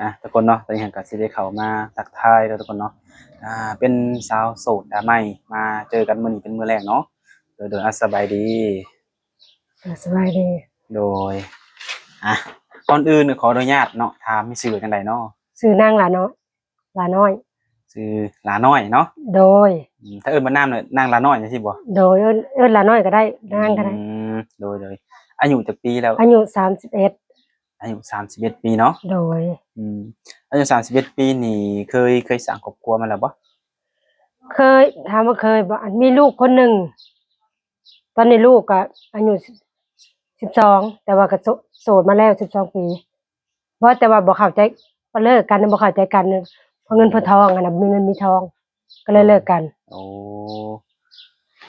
ອ່ະ ທຸກຄົນເນາະ ຕອນນີ້ເຮົາກໍຊິໄດ້ເຂົ້າມາທັກທາຍເນາະ ທຸກຄົນເນາະ. ອ່າ ເປັນສາວໂສດດາໃໝ່ ມາເຈີກັນມື້ນີ້ເປັນມື້ແລກເນາະ. ໂດຍ ໂດຍ ອ່ະ ສະບາຍດີ. ອ່າ ສະບາຍດີ. ໂດຍ ອ່ະ ກ່ອນອື່ນຂໍອະນຸຍາດເນາະ ຖາມມີຊື່ວ່າຈັ່ງໃດເນາະ? ຊື່ນາງຫຼ້ານ້ອຍ ຫຼ້ານ້ອຍ. ຊື່ຫຼ້ານ້ອຍເນາະ? ໂດຍ. ອືມ ຖ້າເອີ້ນວ່ານາມນາງຫຼ້ານ້ອຍຈັ່ງຊີ້ບໍ່? ໂດຍ ເອີ້ນ ເອີ້ນຫຼ້ານ້ອຍກໍໄດ້ ນາງກໍໄດ້. ອືມ ໂດຍ ໂດຍ. ອາຍຸຈັກປີແລ້ວ? ອາຍຸສາມສິບເອັດ. ອາຍຸສາມສິບເອັດປີເນາະ? ໂດຍ. ອືມ ອາຍຸສາມສິບເອັດປີນີ້ ເຄີຍ ເຄີຍສ້າງຄອບຄົວມາແລ້ວບໍ່? ເຄີຍ. ຖາມວ່າເຄີຍບໍ່? ອັນ ມີລູກຄົນໜຶ່ງ ຕອນນີ້ລູກກໍອາຍຸສິບສອງ ແຕ່ວ່າກໍໂສ ໂສດມາແລ້ວສິບສອງປີ. ບໍ່ ແຕ່ວ່າບໍ່ເຂົ້າໃຈ ເລີກກັນ ບໍ່ເຂົ້າໃຈກັນ ເພາະເງິນເພາະທອງຫັ້ນນະ ມີເງິນມີທອງ ກໍເລີຍເລີກກັນ. ໂອ້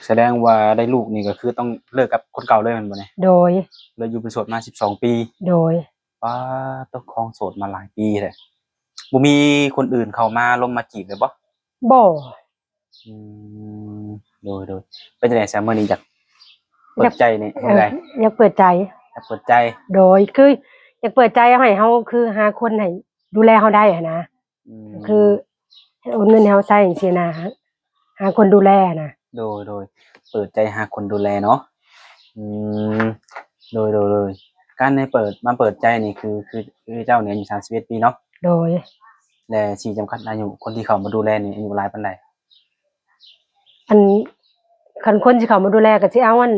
ສະແດງວ່າໄດ້ລູກນີ້ກໍຄືຕ້ອງເລີກກັບຄົນເກົ່າເລີຍແມ່ນບໍ່ນີ້? ໂດຍ. ເລີຍຢູ່ເປັນໂສດມາສິບສອງປີ. ໂດຍ. ປາດໂທ້ ຄອງໂສດມາຫຼາຍປີແທ້ ບໍ່ມີຄົນອື່ນເຂົ້າມາລົມມາຈີບເລີຍບໍ່? ບໍ່. ອືມ ໂດຍ ໂດຍ. ເປັນຈັ່ງໃດຊະ ມື້ນີ້ຢາກເປີດໃຈນີ້ ເອີ ຢາກເປີດໃຈ. ຢາກເປີດໃຈ. ໂດຍ ຄືຢາກເປີດໃຈໃຫ້ເຮົາ ຄືຫາຄົນໃຫ້ດູແລເຮົາໄດ້ຫັ້ນນະ. ອືມ ຄືໂອນເງິນໃຫ້ເຮົາໃຊ້ຈັ່ງຊີ້ນະ ຫາຄົນດູແລນະ. ໂດຍ ໂດຍ. ເປີດໃຈຫາຄົນດູແລເນາະ. ອືມ ໂດຍ ໂດຍ ໂດຍ. ການໃຫ້ເປີດ ມາເປີດໃຈນີ້ ຄື ຄື ຄືເຈົ້ານີ້ອາຍຸສາມສິບເອັດປີເນາະ? ໂດຍ. ແລະ ຊິຈຳກັດອາຍຸຄົນທີ່ເຂົ້າມາດູແລນີ້ ອາຍຸຫຼາຍປານໃດ? ອັນ ຄັນຄົນຊິເຂົ້າມາດູແລ ກໍຊິເອົາອັນ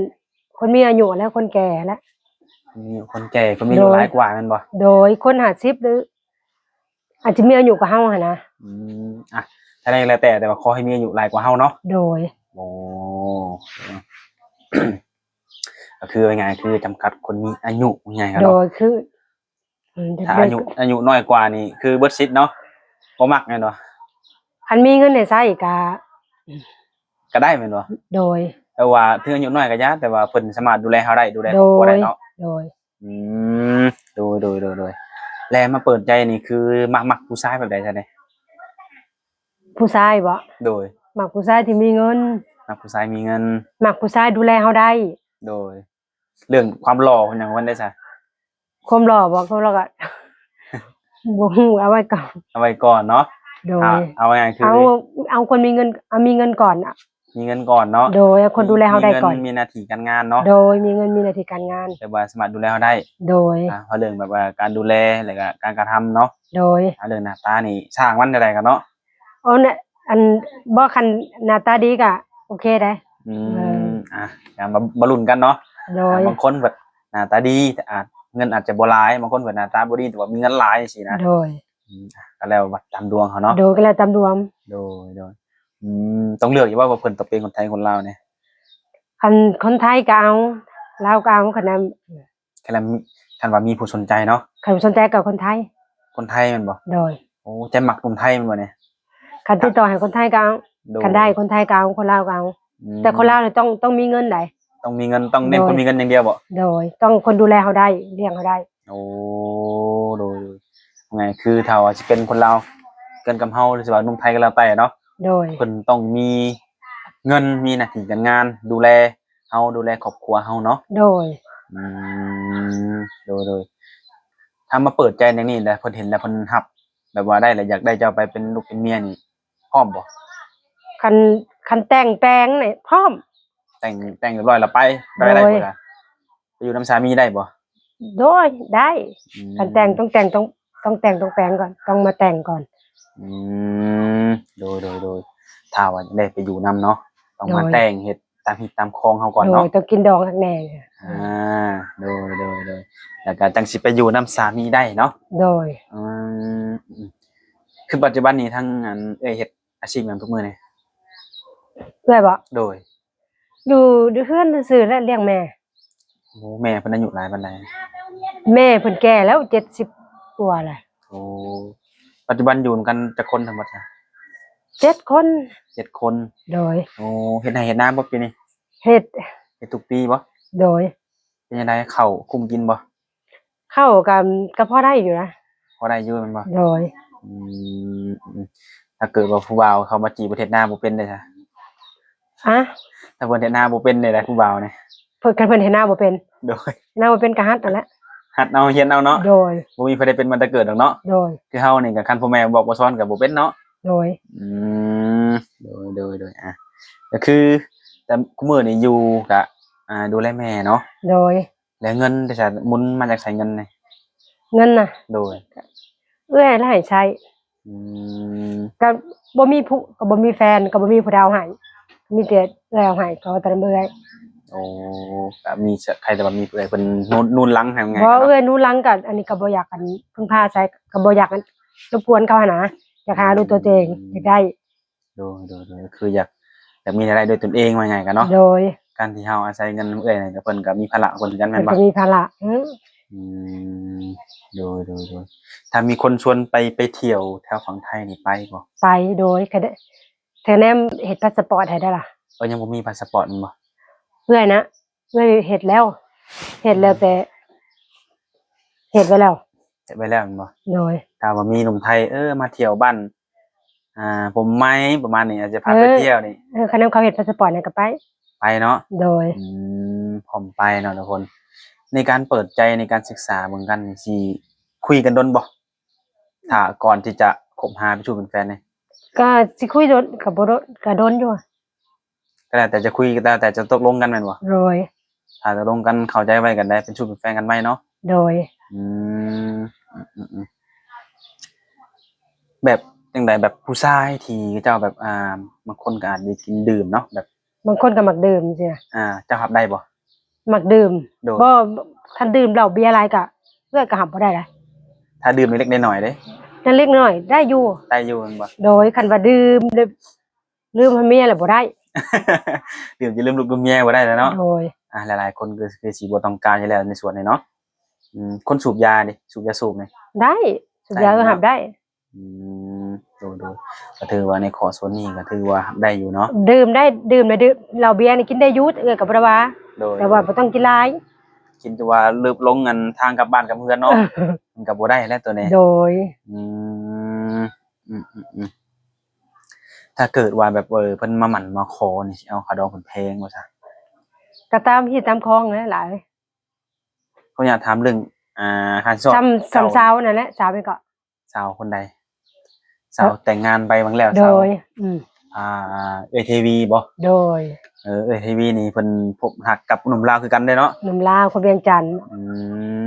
ຄົນມີອາຍຸແຫຼະ ຄົນແກ່ແຫຼະ. ຄົນມີອາຍຸ ຄົນແກ່ ຄົນມີອາຍຸ ໂດຍ ຫຼາຍກວ່າແມ່ນບໍ່? ໂດຍ. ຄົນຫ້າສິບ ຫຼື ອາດຈະມີອາຍຸກວ່າເຮົາຫັ້ນນະ. ອືມ ອ່ະ ຖ້າໃດກໍແລ້ວແຕ່ ແຕ່ວ່າຂໍໃຫ້ມີອາຍຸຫຼາຍກວ່າເຮົາເນາະ. ໂດຍ. ໂອ້ ກໍຄືວ່າງ່າຍ ຄືຈຳກັດຄົນມີອາຍຸ ວ່າງ່າຍກັນເນາະ. ໂດຍ. ຄື ອືມ ຖ້າອາຍຸ ອາຍຸນ້ອຍກວ່ານີ້ ຄືເບິດສິດເນາະ ບໍ່ມັກແມ່ນບໍ່? ຄັນມີເງິນໃຫ້ໃຊ້ກໍ ກໍໄດ້ແມ່ນບໍ່? ໂດຍ. ແຕ່ວ່າເຖິງອາຍຸນ້ອຍກໍຢ່າ ແຕ່ວ່າເພິ່ນສາມາດດູແລເຮົາໄດ້ ດູແລຄອບຄົວໄດ້ເນາະ. ໂດຍ. ອືມ ໂດຍ ໂດຍ ໂດຍ ໂດຍ. ແລະ ມາເປີດໃຈນີ້ ຄືມັກ ມັກຜູ້ຊາຍແບບໃດຊະນີ້? ຜູ້ຊາຍບໍ? ໂດຍ. ມັກຜູ້ຊາຍທີ່ມີເງິນ. ມັກຜູ້ຊາຍມີເງິນ. ມັກຜູ້ຊາຍດູແລເຮົາໄດ້. ໂດຍ. ເລື່ອງຄວາມຫຼໍ່ເພິ່ນຫຍັງເພິ່ນໄດ້ຊະ? ຄວາມຫຼໍ່ບໍ? ຄວາມຫຼໍ່ກໍ ບໍ່ຮູ້ ເອົາໄວ້ກ່ອນ ເອົາໄວ້ກ່ອນເນາະ. ໂດຍ. ເອົາ ເອົາງ່າຍຄື ເອົາ ເອົາຄົນມີເງິນ ເອົາມີເງິນກ່ອນ. ມີເງິນກ່ອນເນາະ. ໂດຍ. ເອົາຄົນດູແລເຮົາໄດ້ກ່ອນ ມີເງິນ ມີໜ້າທີ່ການງານເນາະ. ໂດຍ. ມີເງິນ ມີໜ້າທີ່ການງານ ແບບວ່າສາມາດດູແລເຮົາໄດ້. ໂດຍ. ອ່າ ເພາະເລື່ອງແບບວ່າການດູແລ ແລ້ວກໍການກະທຳເນາະ. ໂດຍ. ອ່າ ເລື່ອງໜ້າຕານີ້ ຊ່າງມັນ ແນວໃດກໍເນາະ. ເອົານະ ອັນ ບໍ່ ຄັນໜ້າຕາດີກໍໂອເຄໄດ໋. ອືມ ເອີ ອ່ະ ຫຍັງມາ ມາລຸ້ນກັນເນາະ. ໂດຍ. ອ່າ ບາງຄົນເພິ່ນໜ້າຕາດີ ອາດ ເງິນອາດຈະບໍ່ຫຼາຍ ບາງຄົນເພິ່ນໜ້າຕາບໍ່ດີ ແຕ່ວ່າມີເງິນຫຼາຍຈັ່ງຊີ້ນະ. ໂດຍ. ອືມ ກໍແລ້ວແຕ່ຕາມດວງເຮົາເນາະ. ໂດຍ. ກໍແລ້ວຕາມດວງ. ໂດຍ ໂດຍ. ອືມ ຕ້ອງເລືອກຢູ່ບໍ່ວ່າເພິ່ນຕ້ອງເປັນຄົນໄທຄົນລາວນີ້? ຄັນຄົນໄທກໍເອົາ ລາວກໍເອົາ ຄັນ ຄັນວ່າມີ ຄັນວ່າມີຜູ້ສົນໃຈເນາະ. ຄັນສົນໃຈກໍຄົນໄທ. ຄົນໄທແມ່ນບໍ່? ໂດຍ. ໂອ້ ໃຈມັກໜຸ່ມໄທແມ່ນບໍ່ນີ້? ຄັນຕິດຕໍ່ໃຫ້ຄົນໄທກໍເອົາ. ໂດຍ. ຄັນໄດ້ຄົນໄທກໍເອົາ ຄົນລາວກໍເອົາ. ອືມ ແຕ່ຄົນລາວນີ້ຕ້ອງ ຕ້ອງມີເງິນໃດ໋. ຕ້ອງມີເງິນ ຕ້ອງເນັ້ນ ໂດຍ ຄົນມີເງິນຢ່າງດຽວບໍ? ໂດຍ. ຕ້ອງຄົນດູແລເຮົາໄດ້ ລ້ຽງເຮົາໄດ້. ໂອ້ ໂດຍ ໂດຍ. ງ່າຍຄືຖ້າວ່າຊິເປັນຄົນລາວ ເກີນກັບເຮົາ ຫຼືຊິວ່າໜຸ່ມໄທກໍແລ້ວແຕ່ເນາະ. ໂດຍ. ເພິ່ນຕ້ອງມີເງິນ ມີໜ້າທີ່ການງານ ດູແລ ເຮົາ ດູແລຄອບຄົວເຮົາເນາະ. ໂດຍ. ອືມ ໂດຍ ໂດຍ. ຖ້າມາເປີດໃຈແນວນີ້ແລ້ວ ເພິ່ນເຫັນແລ້ວເພິ່ນຮັບ ແບບວ່າໄດ້ແລ້ວ ຢາກໄດ້ເຈົ້າໄປເປັນລູກເປັນເມຍນີ້ ພ້ອມບໍ່? ຄັນ ຄັນແຕ່ງແປງນີ້ພ້ອມ. ແຕ່ງ ແຕ່ງຮຽບຮ້ອຍແລ້ວໄປ ໄປໄດ້ບໍ່ລະ? ໂດຍ. ໄປຢູ່ນຳສາມີໄດ້ບໍ່? ໂດຍ ໄດ້. ອືມ ຄັນແຕ່ງຕ້ອງແຕ່ງ ຕ້ອງ ຕ້ອງແຕ່ງຕ້ອງແປງກ່ອນ ຕ້ອງມາແຕ່ງກ່ອນ. ອືມ ໂດຍ ໂດຍ ໂດຍ. ຖ້າວ່າໄດ້ໄປຢູ່ນຳເນາະ ຕ້ອງມາ ໂດຍ ແຕ່ງເຮັດຕາມຮີດຕາມຄອງເຮົາກ່ອນເນາະ. ໂດຍ. ຕ້ອງກິນດອງຄັກແນ່. ອ່າ ໂດຍ ໂດຍ ໂດຍ. ແລ້ວກໍຈັ່ງຊິໄປຢູ່ນຳສາມີໄດ້ເນາະ. ໂດຍ. ອືມ ຄືປັດຈຸບັນນີ້ທາງອັນເອື້ອຍເຮັດອາຊີບຫຍັງທຸກມື້ນີ້? ເອື້ອຍບໍ? ໂດຍ. ຢູ່ ຢູ່ເຮືອນຊື່ໆ ແລະ ລ້ຽງແມ່. ໂອ້ ແມ່ເພິ່ນອາຍຸຫຼາຍປານໃດ? ແມ່ເພິ່ນແກ່ແລ້ວ ເຈັດສິບກວ່າແລ້ວ. ໂອ້ ປັດຈຸບັນຢູ່ນຳກັນຈັກຄົນທັງໝົດ? ເຈັດຄົນ. ເຈັດຄົນ. ໂດຍ. ໂອ້ ເຮັດໄຮ່ເຮັດນາບໍ່ປີນີ້? ເຮັດ. ເຮັດທຸກປີບໍ່? ໂດຍ. ເປັນຈັ່ງໃດ ເຂົ້າກຸ້ມກິນບໍ່? ເຂົ້າກໍ ກໍພໍໄດ້ຢູ່ນະ. ພໍໄດ້ຢູ່ແມ່ນບໍ່? ໂດຍ. ອືມ ອືມ ຖ້າເກີດວ່າຜູ້ບ່າວເຂົ້າມາຈີບ ເຮັດນາບໍ່ເປັນເດ້ຊະ? ຮະ? ຖ້າເພິ່ນເຮັດນາບໍ່ເປັນເດ້ ຜູ້ບ່າວນີ້? ເພິ່ນ ຄັນເພິ່ນເຮັດນາບໍ່ເປັນ. ໂດຍ. ເຮັດນາບໍ່ເປັນກໍຫັດຫັ້ນແຫຼະ. ຫັດເອົາຮຽນເອົາເນາະ. ໂດຍ ບໍ່ມີໃຜໄດ້ເປັນມາແຕ່ເກີດດອກເນາະ. ໂດຍ ຄືເຮົານີ້ກໍຄັນພໍ່ແມ່ບອກບໍ່ສອນກໍບໍ່ເປັນເນາະ. ໂດຍ ອືມ ໂດຍ ໂດຍ ໂດຍ ອ່າ ກໍຄື ແຕ່ຄຸມື້ນີ້ຢູ່ກະ ອ່າ ດູແລແມ່ເນາະ. ໂດຍ ແລ້ວເງິນເດຊະ ໝູນມາຈາກໃສເງິນນີ້? ເງິນນະ? ໂດຍ ເອື້ອຍລະໃຫ້ໃຊ້. ອືມ ກໍບໍ່ມີຜູ້ ກໍບໍ່ມີແຟນ ກໍບໍ່ມີຜູ້ໃດເອົາໃຫ້ ມີແຕ່ເອື້ອຍເອົາໃຫ້ ກໍເອົາແຕ່ນຳເອື້ອຍ. ໂອ້ ກໍມີ ໃຄ່ແຕ່ວ່າມີເອື້ອຍເພິ່ນໜູນ ໜູນຫຼັງໃຫ້ງ່າຍໆ. ບໍ່ ເນາະ ເອື້ອຍໜູນຫຼັງ ກໍອັນນີ້ກໍບໍ່ຢາກອັນເພິ່ງພາໃສ ກໍບໍ່ຢາກອັນລົບກວນເຂົາຫັ້ນນະ ຢາກຫາດ້ວຍຕົວເອງ. ອືມ ຢາກໄດ້ ໂດຍ ໂດຍ ໂດຍ ຄືຢາກ ຢາກມີລາຍໄດ້ດ້ວຍຕົນເອງ ວ່າງ່າຍໆ ກໍເນາະ. ໂດຍ ການທີ່ເຮົາອາໄສເງິນນຳເອື້ອຍນີ້ ກໍເພິ່ນກໍມີພາລະຂອງເພິ່ນຄືກັນແມ່ນບໍ່? ເພິ່ນກໍມີພາລະ. ອືມ ອືມ ໂດຍ ໂດຍ ໂດຍ ຖ້າມີຄົນຊວນໄປ ໄປທ່ຽວແຖວຝັ່ງໄທນີ້ໄປບໍ່? ໄປ ໂດຍ ກໍໄດ້ ແຕ່ແນມເຮັດພາສະປອດໃຫ້ໄດ້ລະ. ເອີ ຍັງບໍ່ມີພາສະປອດແມ່ນບໍ່? ເອື້ອຍນະ ເອື້ອຍເຮັດແລ້ວ ເຮັດແລ້ວ ອືມ ແຕ່ ເຮັດໄວ້ແລ້ວ ເຮັດໄວ້ແລ້ວແມ່ນບໍ່? ໂດຍ ຖ້າວ່າມີໜຸ່ມໄທ ເອີ ມາທ່ຽວບ້ານ ອ່າ ຜົມໄມ ປະມານນີ້ ອາດຈະພາໄປ ເອີ ທ່ຽວນີ້. ເອີ ຄັນນຳເຂົາເຮັດພາສະປອດນີ້ກໍໄປ ໄປເນາະ. ໂດຍ ອືມ ພ້ອມໄປເນາະທຸກຄົນ. ໃນການເປີດໃຈໃນການສຶກສາເບິ່ງກັນນີ້ ຊິຄຸຍກັນດົນບໍ່ ຖ້າກ່ອນທີ່ຈະຄົບຫາເປັນຊູ້ເປັນແຟນນີ້? ກໍຊິຄຸຍດົນ ກໍບໍ່ດົນ ກໍດົນຢູ່. ກໍແລ້ວແຕ່ຈະຄຸຍ ກໍແລ້ວແຕ່ຈະຕົກລົງກັນແມ່ນບໍ່? ໂດຍ ຖ້າຕົກລົງກັນເຂົ້າໃຈໄວ້ກໍໄດ້ເປັນຊູ້ເປັນແຟນກັນໄວ້ເນາະ. ໂດຍ ອືມ ອືມໆໆ ແບບຈັ່ງໃດ ແບບຜູ້ຊາຍທີ່ເຈົ້າແບບ ອ່າ ບາງຄົນກໍອາດໄດ້ກິນດື່ມເນາະ ແບບ ບາງຄົນກໍມັກດື່ມຊີ້ນະ. ອ່າ ເຈົ້າຮັບໄດ້ບໍ່? ມັກດື່ມ. ໂດຍ ບໍ່ ຄັນດື່ມເຫຼົ້າເບຍຫຼາຍກໍ ເອື້ອຍກໍຮັບບໍ່ໄດ້ນະ. ຖ້າດື່ມເລັກໆນ້ອຍໆເດ້? ເລັກໆນ້ອຍໆໄດ້ຢູ່. ໄດ້ຢູ່ແມ່ນບໍ່? ໂດຍ ຄັນວ່າດື່ມ ລືມໃຫ້ເມຍແລ້ວບໍ່ໄດ້ ດື່ມຈະລືມລູກລືມເມຍບໍ່ໄດ້ແລ້ວເນາະ. ໂດຍ ອ່າ ຫຼາຍໆຄົນກໍຄືຊິບໍ່ຕ້ອງການຢູ່ແລ້ວໃນສ່ວນນີ້ເນາະ. ອືມ ຄົນສູບຢາເດ ສູບຢາສູບນີ້? ໄດ້ ສູບຢາ ໄດ້ເນາະ ເອີ ຮັບໄດ້. ອືມ ໂດຍໆ ກໍຖືວ່າໃນຂໍ້ສ່ວນນີ້ກໍຖືວ່າຮັບໄດ້ຢູ່ເນາະ. ດື່ມໄດ້ ດື່ມໄດ້ ດື່ມເຫຼົ້າເບຍນີ້ກິນໄດ້ຢູ່ ເອື້ອຍກໍບໍ່ໄດ້ວ່າ. ໂດຍ ແຕ່ວ່າບໍ່ຕ້ອງກິນຫຼາຍ ກິນແຕ່ວ່າເລີບລົງອັນທາງກັບບ້ານກັບເຮືອນເນາະ. ມັນກໍບໍ່ໄດ້ແລ້ວຕົວນີ້. ໂດຍ ອືມ ອືມໆ ຖ້າເກີດວ່າແບບ ເອີ ເພິ່ນມາໝັ້ນມາຂໍນີ້ ຊິເອົາຄ່າດອງເພິ່ນແພງບໍ່ຊະ? ກໍຕາມຮີດຕາມຄອງແຫຼະຫຼາຍ. ຂໍອະນຸຍາດຖາມເລື່ອງ ອ່າ ການຊອກ ສ່ຳ ສ່ຳສາວນັ້ນແຫຼະ ສາວຫຍັງເກາະ? ສາວຄົນໃດ? ສາວແຕ່ງງານໄປຫວ່າງແລ້ວ. ໂດຍ ສາວ ອືມ ອ່າ ເອື້ອຍເທວີບໍ່? ໂດຍ ເອີ ເອື້ອຍເທວີນີ້ເພິ່ນພົບຮັກກັບໜຸ່ມລາວຄືກັນເດ້ເນາະ? ໜຸ່ມລາວຄົນວຽງຈັນ. ອື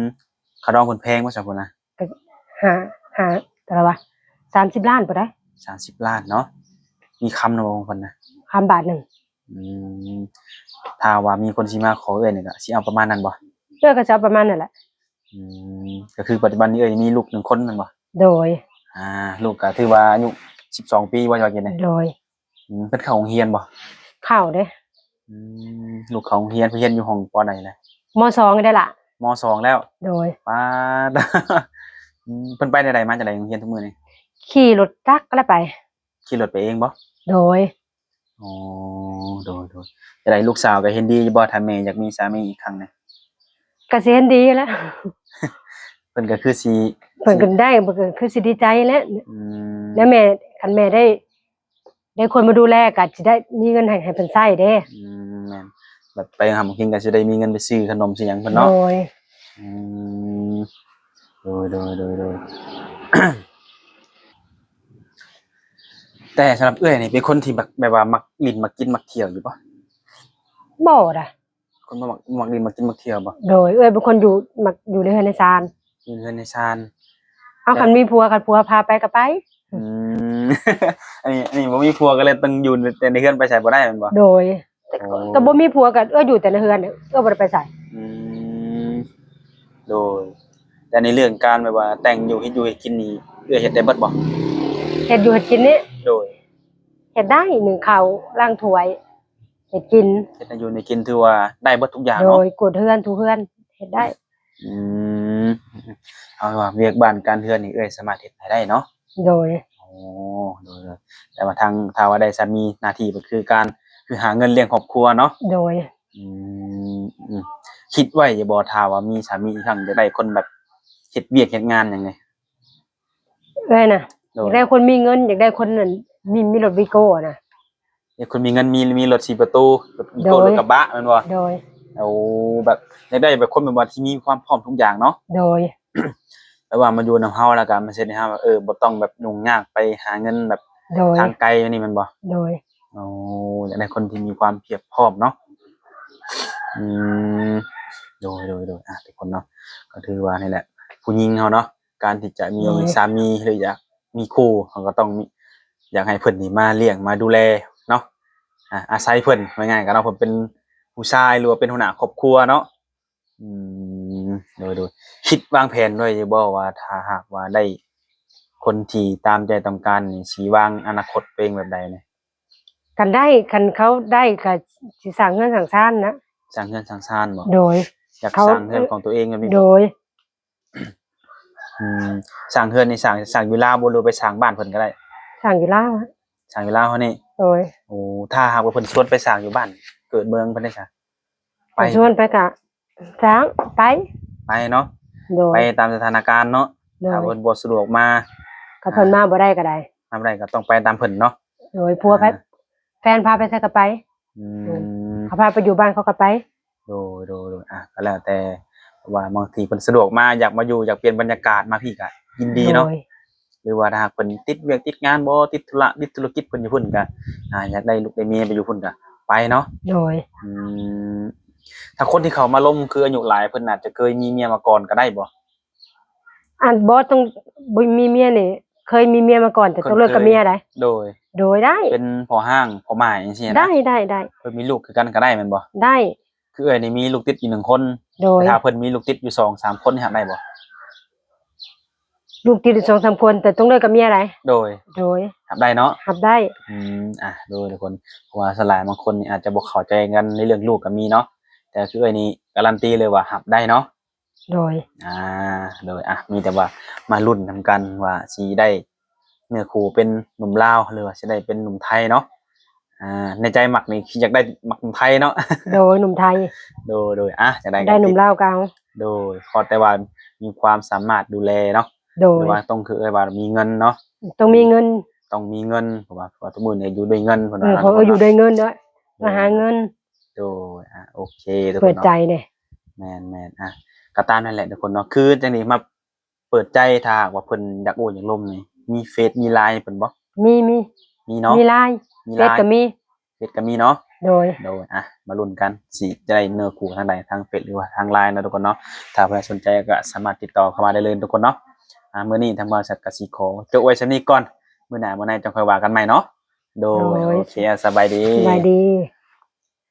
ມ ຄ່າດອງເພິ່ນແພງບໍ່ຊະພຸ້ນນະ? ກໍຫ້າ ຫ້າ ເທົ່າໃດວະ ສາມສິບລ້ານພຸ້ນໃດ໋. ສາມສິບລ້ານເນາະ. ມີຄຳນຳບໍ່ຂອງເພິ່ນນະ? ຄຳບາດໜຶ່ງ. ອືມ ຖ້າວ່າມີຄົນຊິມາຂໍເອື້ອຍນີ້ກໍຊິເອົາປະມານນັ້ນບໍ່? ເອື້ອຍກໍຊິເອົາປະມານນັ້ນແຫຼະ. ອືມ ກໍຄືປັດຈຸບັນນີ້ເອື້ອຍມີລູກໜຶ່ງຄົນແມ່ນບໍ່? ໂດຍ ອ່າ ລູກກໍຖືວ່າອາຍຸສິບສອງປີບໍ່ ເຈົ້າວ່າກິນນີ້? ໂດຍ. ອືມ ເພິ່ນເຂົ້າໂຮງຮຽນບໍ່? ເຂົ້າເດ້. ອືມ ລູກເຂົ້າໂຮງຮຽນ ເພິ່ນຮຽນຢູ່ຫ້ອງ ປ.ໃດລະ? ມ.ສອງ ນີ້ແຫຼະ. ມ.ສອງ ແລ້ວ? ໂດຍ. ປາດ ອືມ ເພິ່ນໄປແນວໃດ ມາຈັ່ງໃດໂຮງຮຽນທຸກມື້ນີ້? ຂີ່ລົດຈັກແລ້ວໄປ. ຂີ່ລົດໄປເອງບໍ່? ໂດຍ. ອໍ ໂດຍໆ ຈັ່ງໃດລູກສາວກໍເຫັນດີຢູ່ບໍ່ ຖ້າແມ່ຢາກມີສາມີອີກຄັ້ງນີ້? ກໍຊິເຫັນດີແຫຼະ. ເພິ່ນກໍຄືຊິ ເພິ່ນກໍໄດ້ ເພິ່ນກໍຄືຊິດີໃຈແຫຼະ. ອືມ ແລ້ວແມ່ ຄັນແມ່ໄດ້ ໄດ້ຄົນມາດູແລກໍຊິໄດ້ມີເງິນໃຫ້ ໃຫ້ເພິ່ນໃຊ້ເດ້. ອືມ ແມ່ນ ແບບໄປຫາໝາກກິນກໍຊິໄດ້ມີເງິນໄປຊື້ຂະໜົມຊື້ຫຍັງເພິ່ນເນາະ. ໂດຍ. ອືມ ໂດຍໆໆໆ ແຕ່ສຳລັບເອື້ອຍນີ້ເປັນຄົນທີ່ແບບ ແບບວ່າມັກຫຼິ້ນ ມັກກິນ ມັກທ່ຽວຢູ່ບໍ່? ບໍ່ດາ. ຄົນບໍ່ມັກ ມັກຫຼິ້ນ ມັກກິນ ມັກທ່ຽວບໍ່? ໂດຍ ເອື້ອຍເປັນຄົນຢູ່ ມັກຢູ່ໃນເຮືອນໃນຊານ. ຢູ່ເຮືອນໃນຊານ. ເອົາ ແລ້ວ ຄັນມີຜົວ ຄັນຜົວພາໄປກໍໄປ. ອືມ ອັນນີ້ ອັນນີ້ບໍ່ມີຜົວກໍເລີຍຕ້ອງຢູ່ແຕ່ໃນເຮືອນ ໄປໃສບໍ່ໄດ້ແມ່ນບໍ່? ໂດຍ. ກໍ ໂອ້ ກໍບໍ່ມີຜົວກໍເອື້ອຍຢູ່ແຕ່ໃນເຮືອນ ເອື້ອຍບໍ່ໄດ້ໄປໃສ. ອືມ ໂດຍ. ແຕ່ໃນເລື່ອງການແບບວ່າແຕ່ງຢູ່ ເຮັດຢູ່ເຮັດກິນນີ້ ເອື້ອຍເຮັດໄດ້ເບິດບໍ່? ເຮັດຢູ່ເຮັດກິນນີ້? ໂດຍ. ເຮັດໄດ້ ໜຶ້ງເຂົ້າ ລ້າງຖ້ວຍ ເຮັດກິນ ເຮັດໃຫ້ຢູ່ໃຫ້ກິນ ຖືວ່າໄດ້ເບິດທຸກຢ່າງເນາະ. ໂດຍ. ກວາດເຮືອນ ຖູເຮືອນ ເຮັດໄດ້. ອືມ ເອົາວ່າວຽກບ້ານການເຮືອນນີ້ເອື້ອຍສາມາດເຮັດໃຫ້ໄດ້ເນາະ. ໂດຍ. ໂອ້ ໂດຍໆ ແຕ່ວ່າທາງ ຖ້າວ່າໄດ້ສາມີ ໜ້າທີ່ກໍຄືການ ຄືຫາເງິນລ້ຽງຄອບຄົວເນາະ. ໂດຍ. ອືມ ອືມ ຄິດໄວ້ຢູ່ບໍ່ ຖ້າວ່າມີສາມີອີກຄັ້ງ ຢາກໄດ້ຄົນແບບເຮັດວຽກເຮັດງານຫຍັງນີ້? ເອື້ອຍນະ ໂດຍ ຢາກໄດ້ຄົນມີເງິນ ຢາກໄດ້ຄົນນັ້ນ ມີ ມີລົດວີໂກ້ນະ. ຢາກຄົນມີເງິນ ມີ ມີລົດສີ່ປະຕູ ລົດວີໂກ້ ໂດຍ ລົດກະບະແມ່ນບໍ່? ໂດຍ. ໂອ້ ແບບຢາກໄດ້ແບບຄົນແບບວ່າທີ່ມີຄວາມພ້ອມທຸກຢ່າງເນາະ ໂດຍ ແບບວ່າມາຢູ່ນຳເຮົາແລ້ວກໍມັນຊິເຮັດໃຫ້ເຮົາແບບ ເອີ ບໍ່ຕ້ອງແບບຫຍຸ້ງຍາກໄປຫາເງິນແບບ ໂດຍ ທາງໄກແນວນີ້ແມ່ນບໍ່? ໂດຍ ໂອ້ ຢາກໄດ້ຄົນທີ່ມີຄວາມພຽບພ້ອມເນາະ ອືມ ໂດຍ ໂດຍ ໂດຍ ອ່າ ທຸກຄົນເນາະ ກໍຖືວ່ານີ້ແຫຼະ ຜູ້ຍິງເຮົາເນາະ ການທີ່ຈະມີ ໂດຍ ສາມີ ຫຼື ຢາກມີຄູ່ ເຮົາກໍຕ້ອງມີ ຢາກໃຫ້ເພິ່ນນີ້ມາລ້ຽງມາດູແລເນາະ ອາ ອາໄສເພິ່ນ ວ່າງ່າຍໆກໍເນາະ ເພິ່ນເປັນຜູ້ຊາຍ ຫຼືວ່າເປັນຫົວໜ້າຄອບຄົວເນາະ ອືມ ໂດຍ ໂດຍ ຄິດວາງແຜນໄວ້ຢູ່ບໍ່ວ່າ ຖ້າຫາກວ່າໄດ້ຄົນທີ່ຕາມໃຈຕ້ອງການນີ້ ຊິວາງອະນາຄົດຕົວເອງແບບໃດນີ້? ຄັນໄດ້ ຄັນເຂົາໄດ້ກໍຊິສ້າງເຮືອນສ້າງຊານນະ ສ້າງເຮືອນສ້າງຊານບໍ່? ໂດຍ ຢາກ ເຂົາ ສ້າງເຮືອນຂອງຕົວເອງແບບນີ້ບໍ່? ໂດຍ ອືມ ສ້າງເຮືອນນີ້ສ້າງ ສ້າງຢູ່ລາວບໍ່ ຫຼືໄປສ້າງບ້ານເພິ່ນກໍໄດ້? ສ້າງຢູ່ລາວ ສ້າງຢູ່ລາວເຮົານີ້ ໂດຍ ໂອ້ ຖ້າຫາກວ່າເພິ່ນຊວນໄປສ້າງຢູ່ບ້ານເກີດເມືອງເພິ່ນເດ້ຊະ? ໄປ ເພິ່ນຊວນໄປກະສ້າງ ໄປ ໄປເນາະ ໂດຍ ໄປຕາມສະຖານະການເນາະ ໂດຍ ຖ້າເພິ່ນບໍ່ສະດວກມາ ຖ້າເພິ່ນມາບໍ່ໄດ້ກໍໄດ້ ມາບໍ່ໄດ້ກໍຕ້ອງໄປຕາມເພິ່ນເນາະ ໂດຍ ຜົວ ອ່າ ແຟນພາໄປໃສກໍໄປ ອືມ ເຂົາພາໄປຢູ່ບ້ານເຂົາກໍໄປ ໂດຍ ໂດຍ ໂດຍ ອ່າ ກໍແລ້ວແຕ່ ເພາະວ່າບາງທີເພິ່ນສະດວກມາ ຢາກມາຢູ່ ຢາກປ່ຽນບັນຍາກາດ ມາພີ້ກໍຍິນດີເນາະ ໂດຍ ຫຼືວ່າຖ້າຫາກເພິ່ນຕິດວຽກຕິດງານບໍ່ ຕິດທຸລະຕິດທຸລະກິດເພິ່ນຢູ່ພຸ້ນກໍ ອ່າ ຢາກໄດ້ລູກໄດ້ເມຍໄປຢູ່ພຸ້ນກໍໄປເນາະ ໂດຍ ອືມ ຖ້າຄົນທີ່ເຂົ້າມາລົມຄືອາຍຸຫຼາຍ ເພິ່ນອາດຈະເຄີຍມີເມຍມາກ່ອນກໍໄດ້ບໍ່? ອັນບໍ່ຕ້ອງ ບໍ່ມີເມຍນີ້ ເຄີຍມີເມຍມາກ່ອນ ແຕ່ຕ້ອງເລີກກັບເມຍໃດ໋ ໂດຍ ໂດຍ ໄດ້ ເປັນພໍ່ຮ້າງພໍ່ໝ້າຍຈັ່ງຊີ້ນະ ໄດ້ ໄດ້ ໄດ້ ເພິ່ນມີລູກຄືກັນກໍໄດ້ແມ່ນບໍ່? ໄດ້ ຄືເອື້ອຍນີ້ມີລູກຕິດຢູ່ໜຶ່ງຄົນ ໂດຍ ແຕ່ຖ້າເພິ່ນມີລູກຕິດຢູ່ສອງສາມຄົນນີ້ຮັບໄດ້ບໍ່? ລູກຕິດຢູ່ສອງສາມຄົນ ແຕ່ຕ້ອງເລີກກັບເມຍໃດ໋ ໂດຍ ໂດຍ ຮັບໄດ້ເນາະ ຮັບໄດ້ ອືມ ອ່າ ໂດຍ ທຸກຄົນ ເພາະວ່າສ່ວນຫຼາຍບາງຄົນນີ້ອາດຈະບໍ່ເຂົ້າໃຈກັນໃນເລື່ອງລູກກໍມີເນາະ ແຕ່ຄືເອື້ອຍນີ້ກາຣັນຕີເລີຍວ່າຮັບໄດ້ເນາະ ໂດຍ ອ່າ ໂດຍ ອ່ະ ມີແຕ່ວ່າມາລຸ້ນນຳກັນວ່າຊິໄດ້ເນື້ອຄູ່ເປັນໜຸ່ມລາວ ຫຼືວ່າຊິໄດ້ເປັນໜຸ່ມໄທເນາະ ອ່າ ໃນໃຈມັກນີ້ຄືຢາກໄດ້ມັກໜຸ່ມໄທເນາະ ໂດຍ ໜຸ່ມໄທ ໂດຍ ໂດຍ ອ່ະ ຈັ່ງໃດກໍ ໄດ້ໜຸ່ມລາວກໍເອົາ ໂດຍ ຂໍແຕ່ວ່າມີຄວາມສາມາດດູແລເນາະ ໂດຍ ຫຼືວ່າຕ້ອງຄືວ່າມີເງິນເນາະ ຕ້ອງມີເງິນ ຕ້ອງມີເງິນ ເພາະວ່າ ເພາະວ່າທຸກມື້ນີ້ຢູ່ດ້ວຍເງິນ ເພິ່ນວ່າ ເອີ ເພາະວ່າຢູ່ດ້ວຍເງິນເນາະ ມາຫາເງິນ ໂດຍ ອ່າ ໂອເຄ ທຸກຄົນເນາະ ເປີດໃຈເດ້ ແມ່ນໆ ອ່ະ ກໍຕາມນັ້ນແຫຼະທຸກຄົນເນາະ ຄືຈັ່ງນີ້ມາເປີດໃຈ ຖ້າຫາກວ່າເພິ່ນຢາກໂອ້ຢາກລົມນີ້ ມີເຟສມີລາຍເພິ່ນບໍ່? ມີ ມີ ມີເນາະ ມີລາຍ ມີລາຍ ເຟສກໍມີ ເຟສກໍມີເນາະ ໂດຍ ໂດຍ ອ່ະ ມາລຸ້ນກັນ ຊິຈະໄດ້ເນື້ອຄູ່ທາງໃດ ທາງເຟສ ຫຼືວ່າທາງລາຍເນາະທຸກຄົນເນາະ ຖ້າເພິ່ນສົນໃຈກໍສາມາດຕິດຕໍ່ເຂົ້າມາໄດ້ເລີຍທຸກຄົນເນາະ ອ່າ ມື້ນີ້ທາງບໍລິສັດກໍຊິຂໍຈົບໄວ້ສ່ຳນີ້ກ່ອນ ມື້ໜ້າມື້ໃນຈັ່ງຄ່ອຍວ່າກັນໃໝ່ເນາະ ໂດຍ ໂດຍ ໂອເຄ ສະບາຍດີ ສະບາຍດີ.